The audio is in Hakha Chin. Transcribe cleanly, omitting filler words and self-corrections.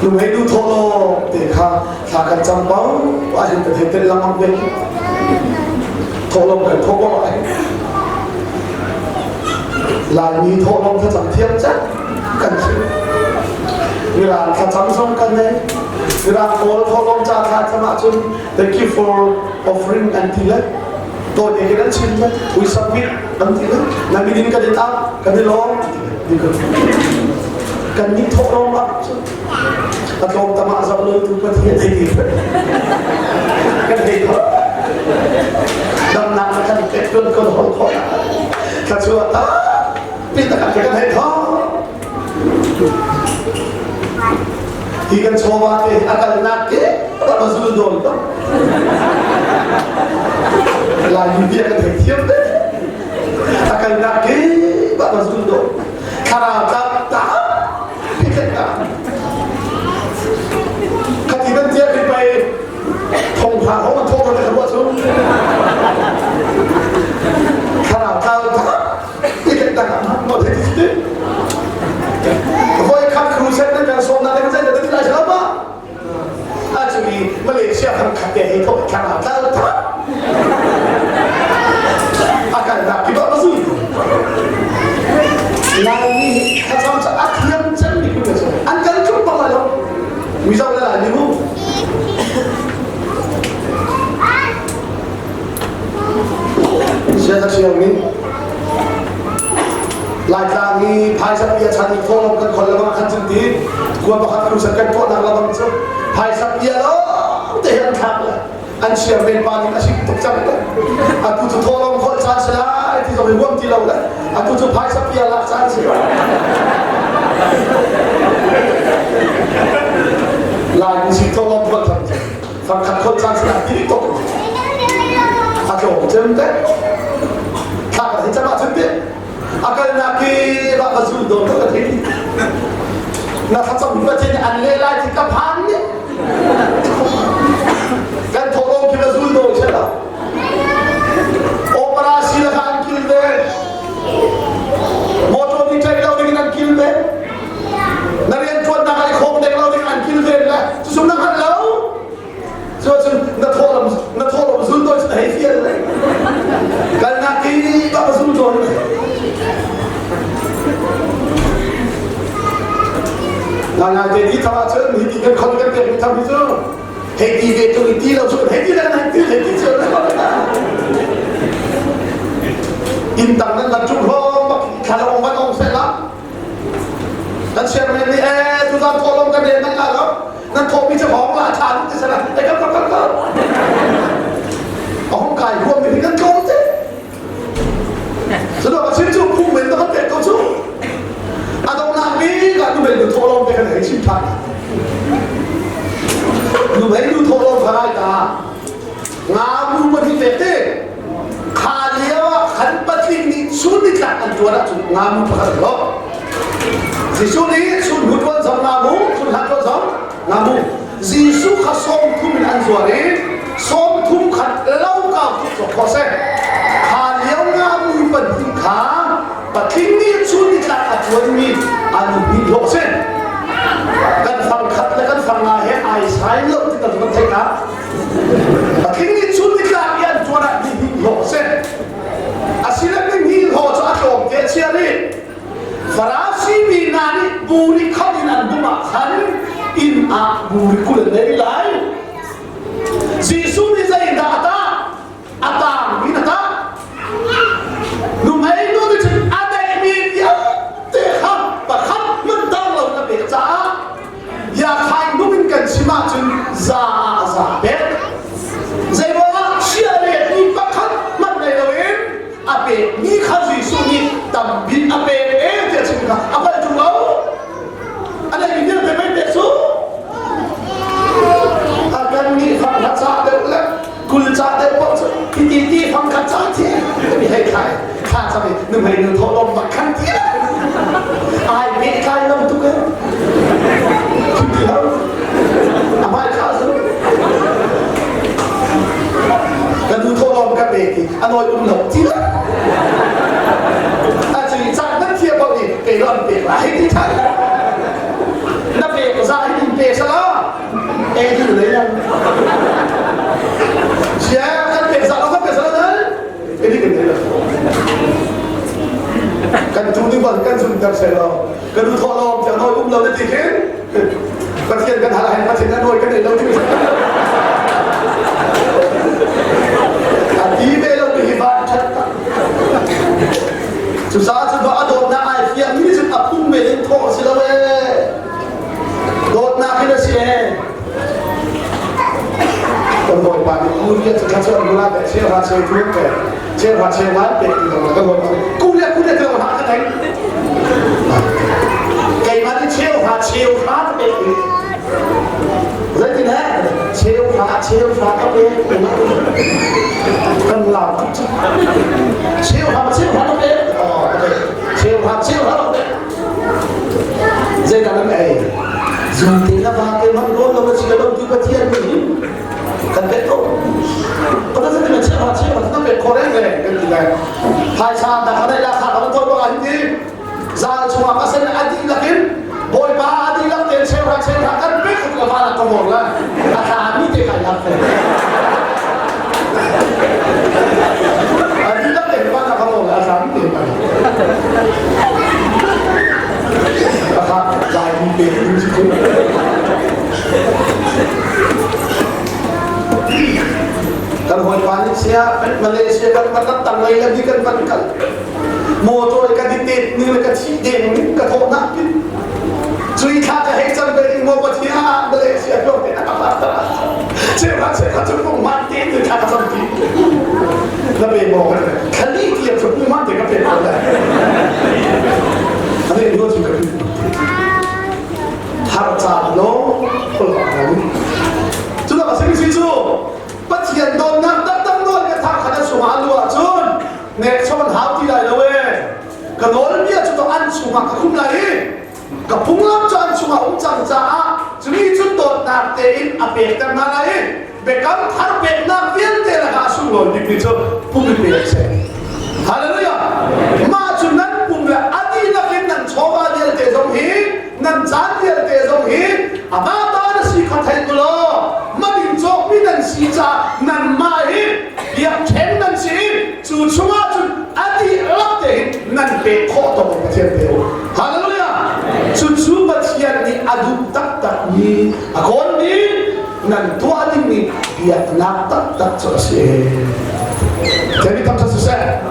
Lung hei du thaw law te kha thla kan cam ko ahhin kan hei tel lengmang ve. Thawhlawm kan thawh ko ahhin. Laimi thawhlawm thlacam thiam cak kan si. Mirang thlacam zong kan nei. Mirang pawl thawhlawm ca thla cam ahcun thank you for offering an ti le to ne kan chim le we submit an ti le na midin kan in up kan i lawm kan nih thawhlawm ah cun a tlawm tam ah zoh lo tu Pathian hei ti kan hei kho damnak na kan pek kan kan hol khawh thluachuah ta pi tak kan hei kho hi kan chawva te a kalnak ke ta zul dol to lai mi bia kan thei thiam te a kalnak ke ba zul dol thlarau ta ta Khati ban tia khi pai thong pha ho thong ka ka ruah chung. Thlarau thlau tha ti kan tak mo the ti ti. Voi khat crusade nan kan som na le kan zai da ti lai sa ma. A chu i Malaysia kan khat te hi thong thlarau thlau tha. A kan dak ki ba ma zu. Laimi hi thlacam cu a thiam cemmi phun an si. An kal tluk bak lai lo. Mizo le Laimi mu. Sian siang nih Laitlang i phaisa pia chan i thawlawm kan khol lama khan cun ti khua pakhat krusan kan tuahnak lamang cu phaisa pia lawng te hi an thlak le an siang men pa nih a sik tuk cang le atu cu thawhlawm khawlh caan si lai ti zong i huam ti lo le atu cu phaisa pia lak caan si lai mi sik thawhlawm khawlh caan si fangkhat khawlh caan si lai ti tuk a tlawm cem te thla ka si cam ah cun te a kalnak ki va ka zul dawm ka thei na thlacam pathian an le lai ti ka phan nih kan thawhlawm khi na zul dawi sela opera si la an kil ve motor ni ṭai lo ding an kil ve na rian ṭuannak ai khawm deng lo ding an kil ve le cu na hngal lo cu cun na thawhlawm na thawhlawm zul dawi cu hei fial le kalnak ki ba zul dawi Ngai te ti tham ahcun hi ti kan khon kan pek mi tham hi cu hei ti ve tung i ti lo cu hei ti le hei ti hei ti cu inn tang nan van ṭum hlawm bak thla ong van ong seh la kan chairman nih eh tuzan thawhlawm kan rel nan la lo nan thawh mi cu hong la ṭha ti sala eh kan kan kan a hong kai huam mi kan tlawm te Cu a chim cu phung men kan pek ko cu. A donghnak bik ah nu nu thawhlawm te kan hei chim ṭhan. Nu hei nu thawhlawm kha lai ta. Nga nu pahnih pek te. Kha lio ah khan patling nih chun nitlak an ṭuan ahcun nga mu pakhat an lawh. Jesuh nih chun hu ṭuan zong nga mu, chun hlan ṭuan zong nga mu. Jesuh kha 30 in an zuar i 30 khat lo kau tuk cawk khawh seh. Kha lio nga mui pahnih kha patling nih chun nitlak a ṭuanmi an hnih hlawh si. Kan fang khat le kan fang nga he ai sai lo ti kan kan theih na. Patling nih chun nitlak i an ṭuan ah ni hnih hlawh si. Asile ni hnih hlawh cu a tlawm te chia rih. Farasi mi hna nih buri khat in an bum ah khan inn ah buri 20 an nei lai. Jesuh nih zeidah a tah? A tangmi a tah. Nuhmei nu nih cun a neihmi vialte kha pakhat hmanh dang lo in a pek caah Yakhain nung in kan chim ahcun za ah a za pek. Zeiruangah chia le mi pakhat hmanh nei loin a pekmi kha Jesuh nih tam bik a pek e tiah chim kha a palh ṭung lo. A neihmi vialte pei pek cu. A kan nih fang khat ca deuh le kul ca deuh paoh cu ti ti ti fang khat ca thi mi hei thlai thla cam i nuhmei nu thawhlawm bak khan ti ai pehtlai lo tuk e ti lo a hmai kha zu ka nu thawhlawm ka pe ti a nawi um lo ti lo a ci cak nan thia paoh ni kei lo an pek lai ti than na pek za in pe Pathian kan hal ahhin Pathian a nawi kan ei lo ti a ti ve lo mi hi van ṭhat tak. Cucaah cu a dawtnak ai fiang mi cu a phung men in thawh si lo ee. Dawtnak hin a si ee. Kan bawipa nih kuria cu thla chuan gula pe cheu ha cheu thuam pe cheu ha cheu ngai pe ti lo kan bawipa nih kuria kuria ti lo ha ka theng. Keimah nih cheu ha cheu ha ka pek ti. Zeitin he cheu ha cheu ha ka pek kan lau tuk cu. Cheu ha cheu ha ka pek. Oh, okay. Cheu ha cheu ha ka pek. Zeidah nan ei? Zungte na va te man rawl lo si lo tu Pathian nih kan pek ko. Pathian nih cheu ha cheu ha kan pek kho reng reng kan ti lai. Phaisa da kha dai la kha kan to ba hin ti. Zal chungah ka sen a dihlak in Bawipa a dihlak tein cheu ha cheu ha kan pek ka va la ka mor la. A thla mi te kai lak te. A dihlak tein va la ka mor la a thla mi te kai. Pakhat Laimi pe ding si cu. Kan hawipa nih sia Malaysia kan van kan tang lei le kan van kal. Motor ka ditet ning le ka thi deng ka thawh nak pin. Cui thla ka hei cam ve ding mo pathian Malaysia ko te na ka ta. Cheu kha cheu kha chu pung man te tu thla ka cam ti. Na pe mo ka khali ti chu pung man te ka pe ko la. Ane no chu ka pi. Har cha no kul ka ni. Chu da ka si chu Pathian dawtnak taktak nawl ka thak khat a chungah a luh ahcun nek chawn hau ti lai lo e. Ka nawlbia cu to an chungah ka khum lai i ka phunglam cu an chungah um cang caah cumi cu dawtnak tein a pekter hna lai i biakam thar peknak vialte lakah a sunglawi bikmi cu pum i pek a si. Hallelujah! Mah cu nan pum le a dihlak in nan chawva vialte zong hi nan caan vialte zong hi amah ta na si kha thei u law man in cawkmi nan si caah nanmah hi biakṭheng nan si i cu chungah cun a dihlak tein nan pek khawh tawk in Pathian pe u. Hallelujah! Cucu Pathian nih a duh taktakmi a kawlmi nan tuah dingmi biaknak taktak cu a si. David tam siseh.